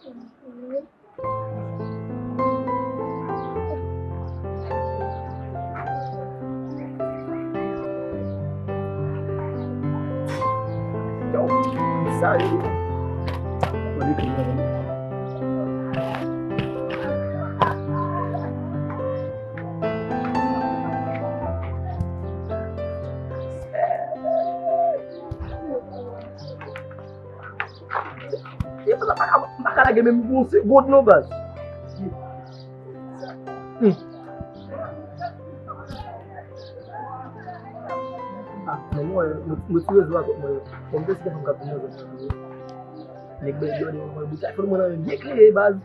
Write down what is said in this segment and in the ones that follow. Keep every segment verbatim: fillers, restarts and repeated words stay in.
Yo, sa yo. Mwen ekri mwen. E pou sa m pa ka, m pa ka lage menm pou yon segond non, baz. Hmm. Ah, non, mwen, mwen, mwen ti rezo a kot mwen. Bon, mwen te si te fanm k ap vin nan zòn nan tou. Nèg bèl yo, mwen, bout sa, fò mwen nan men byen klere, baz.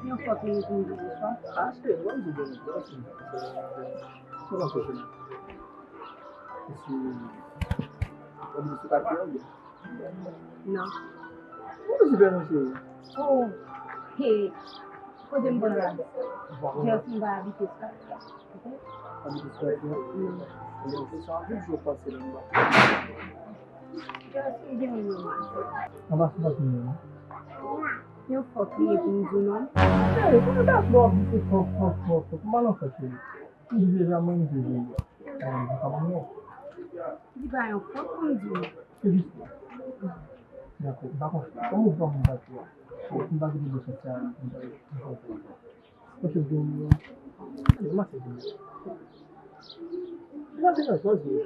Yon fòk li vin di bonswa. Non. Oh, he. Kote m konn la? Just m pa abite Skype la. Ok? Abite Skype la? Non. Just m gen yon moun. Anba sou pati nou. Yon fòk li ye pou m di w non. Hey, kòman dakò ap di se fòk, fòk, fòk, fòk? Kòman nan fèt se? M di deja mwen, m di deja. Mwen di sa mwen non. Li pa yon fòk pou m di w. Se jis sa. Dakò, m pa konn. Kòman ou pran moun pati a? M pa kite de sòt sa, m pa, m pa, m pa. Ok, m vini. Ale, m ap fè vini. M ap vini, m ap vini.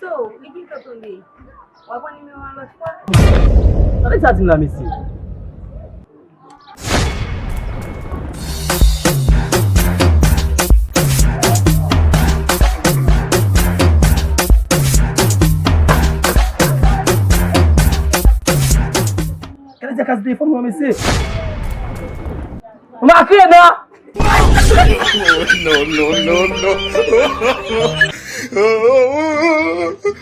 So, li gentan tonbe. W ap pran nimewo a lòt fwa? Sa nèg sa di m la, mesye? Gade djaka sou telefòn mwen, mesye. Makrena! No, no, no, no.